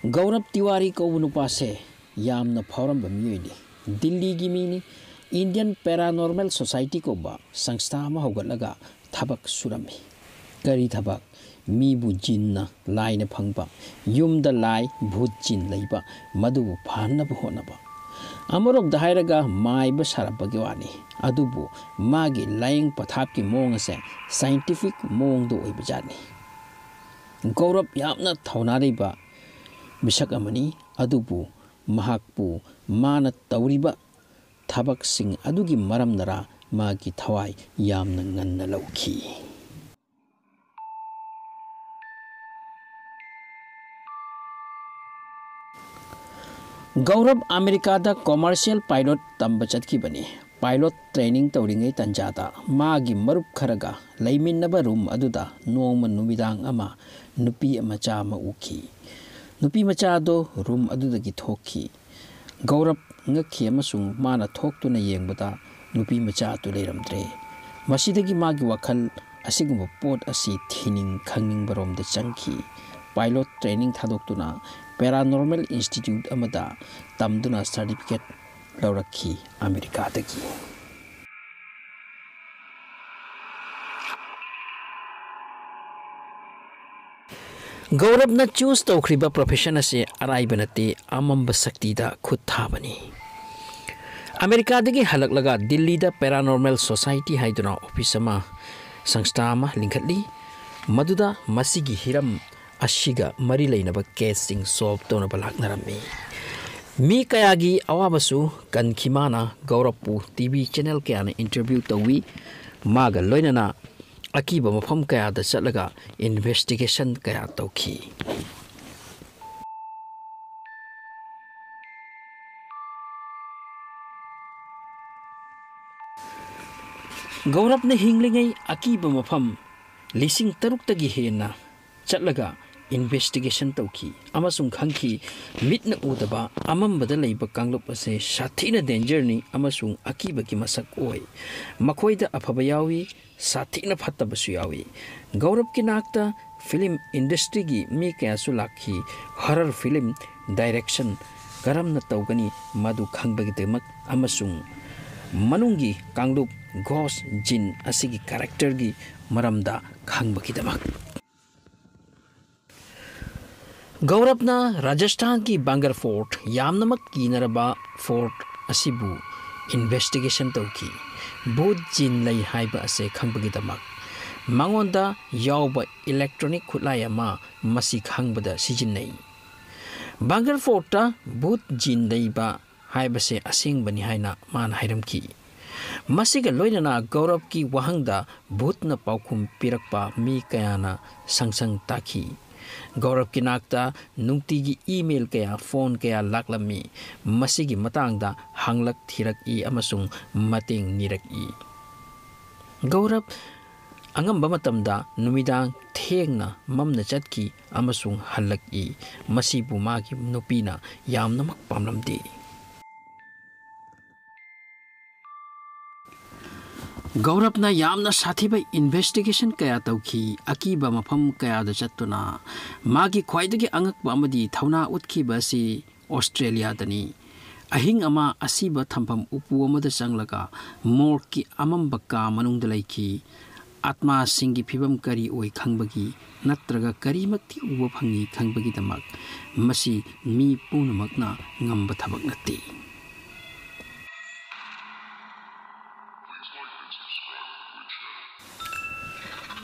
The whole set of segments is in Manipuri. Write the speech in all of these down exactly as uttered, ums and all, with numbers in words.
ꯒꯧꯔꯕ ꯇꯤꯋꯥꯔꯤ ꯀꯧꯕ ꯅꯨꯄꯥꯁꯦ ꯌꯥꯝꯅ ꯐꯥꯎꯔꯝꯕ ꯃꯤꯑꯣꯏꯅꯤ꯫ ꯗꯤꯜꯂꯤꯒꯤ ꯃꯤꯅꯤ꯫ Indian Paranormal Society ꯀꯧꯕ ꯁꯪꯁꯊꯥ ꯑꯃ ꯍꯧꯒꯠꯂꯒ ꯊꯕꯛ ꯁꯨꯔꯝꯃꯤ꯫ ꯀꯔꯤ ꯊꯕꯛ? ꯃꯤꯕꯨ ꯖꯤꯟꯅ ꯂꯥꯏꯅ ꯐꯪꯕ, ꯌꯨꯝꯗ ꯂꯥꯏ, ꯚꯨꯠ, ꯖꯤꯟ ꯂꯩꯕ, ꯃꯗꯨꯕꯨ ꯐꯍꯟꯅꯕ ꯍꯣꯠꯅꯕ꯫ ꯑꯃꯔꯣꯝꯗ ꯍꯥꯏꯔꯒ ꯃꯥꯏꯕ ꯁꯥꯔꯝꯕꯒꯤ ꯋꯥꯅꯤ, ꯑꯗꯨꯕꯨ ꯃꯥꯒꯤ ꯂꯥꯌꯦꯡ ꯄꯊꯥꯞꯀꯤ ꯃꯑꯣꯡ ꯑꯁꯦ scientific ꯃꯑꯣꯡꯗ ꯑꯣꯏꯕꯖꯥꯠꯅꯤ꯫ ꯒꯧꯔꯕ ꯌꯥꯝꯅ ꯊꯧꯅꯥ ꯂꯩꯕ ꯃꯤꯁꯛ ꯑꯃꯅꯤ, ꯑꯗꯨꯕꯨ ꯃꯍꯥꯛꯄꯨ ꯃꯥꯅ ꯇꯧꯔꯤꯕ ꯊꯕꯛꯁꯤꯡ ꯑꯗꯨꯒꯤ ꯃꯔꯝꯅꯔꯥ ꯃꯥꯒꯤ ꯊꯋꯥꯏ ꯌꯥꯝꯅ ꯉꯟꯅ ꯂꯧꯈꯤ꯫ ꯒꯧꯔꯕ ꯑꯃꯦꯔꯤꯀꯥꯗ commercial pilot ꯇꯝꯕ ꯆꯠꯈꯤꯕꯅꯤ꯫ Pilot training ꯇꯧꯔꯤꯉꯩ ꯇꯟꯖꯥꯗ ꯃꯥꯒꯤ ꯃꯔꯨꯞ ꯈꯔꯒ ꯂꯩꯃꯤꯟꯅꯕ room ꯑꯗꯨꯗ ꯅꯣꯡꯃ ꯅꯨꯃꯤꯗꯥꯡ ꯑꯃ ꯅꯨꯄꯤ ꯃꯆꯥ ꯑꯃ ꯎꯈꯤ꯫ ꯅꯨꯄꯤ ꯃꯆꯥ ꯑꯗꯨ room ꯑꯗꯨꯗꯒꯤ ꯊꯣꯛꯈꯤ꯫ ꯒꯧꯔꯕ ꯉꯛꯈꯤ ꯑꯃꯁꯨꯡ ꯃꯥꯅ ꯊꯣꯛꯇꯨꯅ ꯌꯦꯡꯕꯗ ꯅꯨꯄꯤ ꯃꯆꯥ ꯑꯗꯨ ꯂꯩꯔꯝꯗ꯭ꯔꯦ꯫ ꯃꯁꯤꯗꯒꯤ ꯃꯥꯒꯤ ꯋꯥꯈꯜ ꯑꯁꯤꯒꯨꯝꯕ ꯄꯣꯠ ꯑꯁꯤ ꯊꯤꯅꯤꯡ ꯈꯪꯅꯤꯡꯕꯔꯣꯝꯗ ꯆꯪꯈꯤ꯫ Pilot training ꯊꯥꯗꯣꯛꯇꯨꯅ Paranormal Institute ꯑꯃꯗ ꯇꯝꯗꯨꯅ certificate ꯂꯧꯔꯛꯈꯤ ꯑꯃꯦꯔꯤꯀꯥꯗꯒꯤ꯫ ꯒꯧꯔꯕꯅ choose ꯇꯧꯈ꯭ꯔꯤꯕ profession ꯑꯁꯤ ꯑꯔꯥꯏꯕ ꯅꯠꯇꯦ, ꯑꯃꯝꯕ ꯁꯛꯇꯤꯗ ꯈꯨꯠ ꯊꯥꯕꯅꯤ꯫ ꯑꯃꯦꯔꯤꯀꯥꯗꯒꯤ ꯍꯜꯂꯛꯂꯒ ꯗꯤꯜꯂꯤꯗ Paranormal Society ꯍꯥꯏꯗꯨꯅ office ꯑꯃ, ꯁꯪꯁꯊꯥ ꯑꯃ ꯂꯤꯡꯈꯠꯂꯤ, ꯃꯗꯨꯗ ꯃꯁꯤꯒꯤ ꯍꯤꯔꯝ ꯑꯁꯤꯒ ꯃꯔꯤ ꯂꯩꯅꯕ caseꯁꯤꯡ solve ꯇꯧꯅꯕ ꯂꯥꯛꯅꯔꯝꯃꯤ꯫ ꯃꯤ ꯀꯌꯥꯒꯤ ꯑꯋꯥꯕꯁꯨ ꯀꯟꯈꯤ꯫ ꯃꯥꯅ ꯒꯧꯔꯕꯄꯨ TV channel ꯀꯌꯥꯅ interview ꯇꯧꯏ꯫ ꯃꯥꯒ ꯂꯣꯏꯅꯅ ꯑꯀꯤꯕ ꯃꯐꯝ ꯀꯌꯥꯗ ꯆꯠꯂꯒ investigation ꯀꯌꯥ ꯇꯧꯈꯤ꯫ ꯒꯧꯔꯕꯅ ꯍꯤꯡꯂꯤꯉꯩ ꯑꯀꯤꯕ ꯃꯐꯝ ꯂꯤꯁꯤꯡ ꯇꯔꯨꯛꯇꯒꯤ ꯍꯦꯟꯅ ꯆꯠꯂꯒ ꯏꯟꯚꯦꯁꯇꯤꯒꯦꯁꯟ ꯇꯧꯈꯤ ꯑꯃꯁꯨꯡ ꯈꯪꯈꯤ, ꯃꯤꯠꯅ ꯎꯗꯕ ꯑꯃꯝꯕꯗ ꯂꯩꯕ ꯀꯥꯡꯂꯨꯞ ꯑꯁꯦ ꯁꯥꯊꯤꯅ ꯗꯦꯟꯖꯔꯅꯤ ꯑꯃꯁꯨꯡ ꯑꯀꯤꯕꯒꯤ ꯃꯁꯛ ꯑꯣꯏ꯫ ꯃꯈꯣꯏꯗ ꯑꯐꯕ ꯌꯥꯎꯏ, ꯁꯥꯊꯤꯅ ꯐꯠꯇꯕꯁꯨ ꯌꯥꯎꯏ꯫ ꯒꯧꯔꯕꯀꯤ ꯅꯥꯛꯇ ꯐꯤꯂꯝ ꯏꯟꯗꯁꯇ꯭ꯔꯤꯒꯤ ꯃꯤ ꯀꯌꯥꯁꯨ ꯂꯥꯛꯈꯤ꯫ ꯍꯔꯔ ꯐꯤꯂꯝ ꯗꯥꯏꯔꯦꯛꯁꯟ ꯀꯔꯝꯅ ꯇꯧꯒꯅꯤ, ꯃꯗꯨ ꯈꯪꯕꯒꯤꯗꯃꯛ ꯑꯃꯁꯨꯡ ꯃꯅꯨꯡꯒꯤ ꯀꯥꯡꯂꯨꯞ ꯒꯣꯁ ꯖꯤꯟ ꯑꯁꯤꯒꯤ ꯀꯦꯔꯦꯛꯇꯔꯒꯤ ꯃꯔꯝꯗ ꯈꯪꯕꯒꯤꯗꯃꯛ꯫ ꯒꯧꯔꯕꯅ ꯔꯥꯖꯁꯊꯥꯟꯒꯤ ꯕꯥꯡꯒꯔ ꯐꯣꯔꯠ, ꯌꯥꯝꯅꯃꯛ ꯀꯤꯅꯔꯕ ꯐꯣꯔꯠ ꯑꯁꯤꯕꯨ ꯏꯟꯚꯦꯁꯇꯤꯒꯦꯁꯟ ꯇꯧꯈꯤ꯫ ꯚꯨꯠ ꯖꯤꯟ ꯂꯩ ꯍꯥꯏꯕ ꯑꯁꯦ ꯈꯪꯕꯒꯤꯗꯃꯛ꯫ ꯃꯉꯣꯟꯗ ꯌꯥꯎꯕ ꯏꯂꯦꯛꯇ꯭ꯔꯣꯅꯤꯛ ꯈꯨꯠꯂꯥꯏ ꯑꯃ ꯃꯁꯤ ꯈꯪꯕꯗ ꯁꯤꯖꯤꯟꯅꯩ꯫ ꯕꯥꯡꯒꯔ ꯐꯣꯔꯠꯇ ꯚꯨꯠ ꯖꯤꯟ ꯂꯩꯕ ꯍꯥꯏꯕꯁꯦ ꯑꯁꯦꯡꯕꯅꯤ ꯍꯥꯏꯅ ꯃꯥꯅ ꯍꯥꯏꯔꯝꯈꯤ꯫ ꯃꯁꯤꯒ ꯂꯣꯏꯅꯅ ꯒꯧꯔꯕꯀꯤ ꯋꯥꯍꯪꯗ ꯚꯨꯠꯅ ꯄꯥꯎꯈꯨꯝ ꯄꯤꯔꯛꯄ ꯃꯤ ꯀꯌꯥꯅ ꯁꯪꯁꯪ ꯇꯥꯈꯤ꯫ ꯒꯧꯔꯕꯀꯤ ꯅꯥꯛꯇ ꯅꯨꯡꯇꯤꯒꯤ ꯏꯃꯦꯜ ꯀꯌꯥ, ꯐꯣꯟ ꯀꯌꯥ ꯂꯥꯛꯂꯝꯃꯤ꯫ ꯃꯁꯤꯒꯤ ꯃꯇꯥꯡꯗ ꯍꯪꯂꯛ ꯊꯤꯔꯛꯏ ꯑꯃꯁꯨꯡ ꯃꯇꯦꯡ ꯅꯤꯔꯛꯏ꯫ ꯒꯧꯔꯕ ꯑꯉꯝꯕ ꯃꯇꯝꯗ ꯅꯨꯃꯤꯗꯥꯡ ꯊꯦꯡꯅ ꯃꯝꯅ ꯆꯠꯈꯤ ꯑꯃꯁꯨꯡ ꯍꯜꯂꯛꯏ꯫ ꯃꯁꯤꯕꯨ ꯃꯥꯒꯤ ꯅꯨꯄꯤꯅ ꯌꯥꯝꯅꯃꯛ ꯄꯥꯝꯂꯝꯗꯦ꯫ ꯒꯧꯔꯕꯅ ꯌꯥꯝꯅ ꯁꯥꯊꯤꯕ ꯏꯟꯚꯦꯁꯇꯤꯒꯦꯁꯟ ꯀꯌꯥ ꯇꯧꯈꯤ꯫ ꯑꯀꯤꯕ ꯃꯐꯝ ꯀꯌꯥꯗ ꯆꯠꯇꯨꯅ ꯃꯥꯒꯤ ꯈ꯭ꯋꯥꯏꯗꯒꯤ ꯑꯉꯛꯄ ꯑꯃꯗꯤ ꯊꯧꯅꯥ ꯎꯠꯈꯤꯕ ꯑꯁꯤ ꯑꯣꯁꯇ꯭ꯔꯦꯂꯤꯌꯥꯗꯅꯤ꯫ ꯑꯍꯤꯡ ꯑꯃ ꯑꯁꯤꯕ ꯊꯝꯐꯝ ꯎꯄꯨ ꯑꯃꯗ ꯆꯪꯂꯒ ꯃꯣꯔꯒꯀꯤ ꯑꯃꯝꯕ ꯀꯥ ꯃꯅꯨꯡꯗ ꯂꯩꯈꯤ꯫ ꯑꯥꯠꯃꯥꯁꯤꯡꯒꯤ ꯐꯤꯕꯝ ꯀꯔꯤ ꯑꯣꯏ ꯈꯪꯕꯒꯤ ꯅꯠꯇ꯭ꯔꯒ ꯀꯔꯤꯃꯛꯇꯤ ꯎꯕ ꯐꯪꯏ ꯈꯪꯕꯒꯤꯗꯃꯛ ꯃꯁꯤ ꯃꯤ ꯄꯨꯝꯅꯃꯛꯅ ꯉꯝꯕ ꯊꯕꯛ ꯅꯠꯇꯦ꯫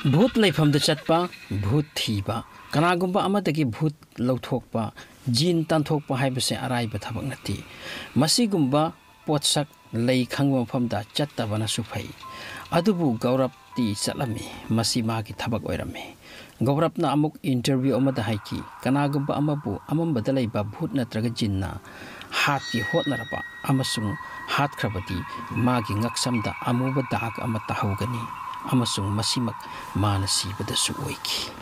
ꯚꯨꯠ ꯂꯩꯐꯝꯗ ꯆꯠꯄ, ꯚꯨꯠ ꯊꯤꯕ, ꯀꯅꯥꯒꯨꯝꯕ ꯑꯃꯗꯒꯤ ꯚꯨꯠ ꯂꯧꯊꯣꯛꯄ, ꯖꯤꯟ ꯇꯥꯟꯊꯣꯛꯄ ꯍꯥꯏꯕꯁꯦ ꯑꯔꯥꯏꯕ ꯊꯕꯛ ꯅꯠꯇꯦ꯫ ꯃꯁꯤꯒꯨꯝꯕ ꯄꯣꯠꯁꯛ ꯂꯩ ꯈꯪꯕ ꯃꯐꯝꯗ ꯆꯠꯇꯕꯅꯁꯨ ꯐꯩ꯫ ꯑꯗꯨꯕꯨ ꯒꯧꯔꯕꯇꯤ ꯆꯠꯂꯝꯃꯤ꯫ ꯃꯁꯤ ꯃꯥꯒꯤ ꯊꯕꯛ ꯑꯣꯏꯔꯝꯃꯤ꯫ ꯒꯧꯔꯕꯅ ꯑꯃꯨꯛ ꯏꯟꯇꯔꯚ꯭ꯌꯨ ꯑꯃꯗ ꯍꯥꯏꯈꯤ, "ꯀꯅꯥꯒꯨꯝꯕ ꯑꯃꯕꯨ ꯑꯃꯝꯕꯗ ꯂꯩꯕ ꯚꯨꯠ ꯅꯠꯇ꯭ꯔꯒ ꯖꯤꯟꯅ ꯍꯥꯠꯀꯦ ꯍꯣꯠꯅꯔꯕ ꯑꯃꯁꯨꯡ ꯍꯥꯠꯈ꯭ꯔꯕꯗꯤ ꯃꯥꯒꯤ ꯉꯛꯁꯝꯗ ꯑꯃꯨꯕ ꯗꯥꯛ ꯑꯃ ꯇꯥꯍꯧꯒꯅꯤ ꯑꯃꯁꯨꯡ ꯃꯁꯤꯃꯛ ꯃꯥꯅ ꯁꯤꯕꯗꯁꯨ ꯑꯣꯏꯈꯤ"꯫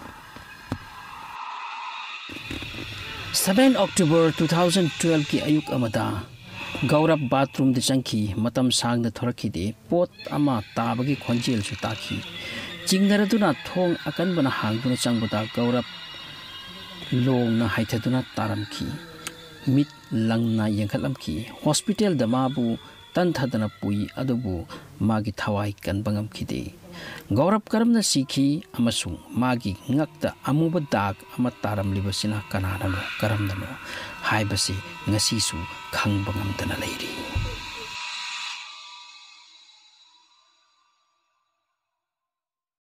ꯁꯚꯦꯟ ꯑꯣꯛꯇꯣꯕꯔ ꯇꯨ ꯊꯥꯎꯖꯟ ꯇꯨꯋꯦꯜꯐꯀꯤ ꯑꯌꯨꯛ ꯑꯃꯗ ꯒꯧꯔꯕ ꯕꯥꯊꯔꯨꯝꯗ ꯆꯪꯈꯤ꯫ ꯃꯇꯝ ꯁꯥꯡꯅ ꯊꯣꯔꯛꯈꯤꯗꯦ꯫ ꯄꯣꯠ ꯑꯃ ꯇꯥꯕꯒꯤ ꯈꯣꯟꯖꯦꯜꯁꯨ ꯇꯥꯈꯤ꯫ ꯆꯤꯡꯅꯔꯗꯨꯅ ꯊꯣꯡ ꯑꯀꯟꯕꯅ ꯍꯥꯡꯗꯨꯅ ꯆꯪꯕꯗ ꯒꯧꯔꯕ ꯂꯣꯡꯅ ꯍꯥꯏꯊꯗꯨꯅ ꯇꯥꯔꯝꯈꯤ꯫ ꯃꯤꯠ ꯂꯪꯅ ꯌꯦꯡꯈꯠꯂꯝꯈꯤ꯫ ꯍꯣꯁꯄꯤꯇꯥꯜꯗ ꯃꯥꯕꯨ ꯇꯟꯊꯗꯅ ꯄꯨꯏ, ꯑꯗꯨꯕꯨ ꯃꯥꯒꯤ ꯊꯋꯥꯏ ꯀꯟꯕ ꯉꯝꯈꯤꯗꯦ꯫ ꯒꯧꯔꯕ ꯀꯔꯝꯅ ꯁꯤꯈꯤ ꯑꯃꯁꯨꯡ ꯃꯥꯒꯤ ꯉꯛꯇ ꯑꯃꯨꯕ ꯗꯥꯛ ꯑꯃ ꯇꯥꯔꯝꯂꯤꯕꯁꯤꯅ ꯀꯅꯥꯅꯅꯣ, ꯀꯔꯝꯅꯅꯣ ꯍꯥꯏꯕꯁꯤ ꯉꯁꯤꯁꯨ ꯈꯪꯕ ꯉꯝꯗꯅ ꯂꯩꯔꯤ꯫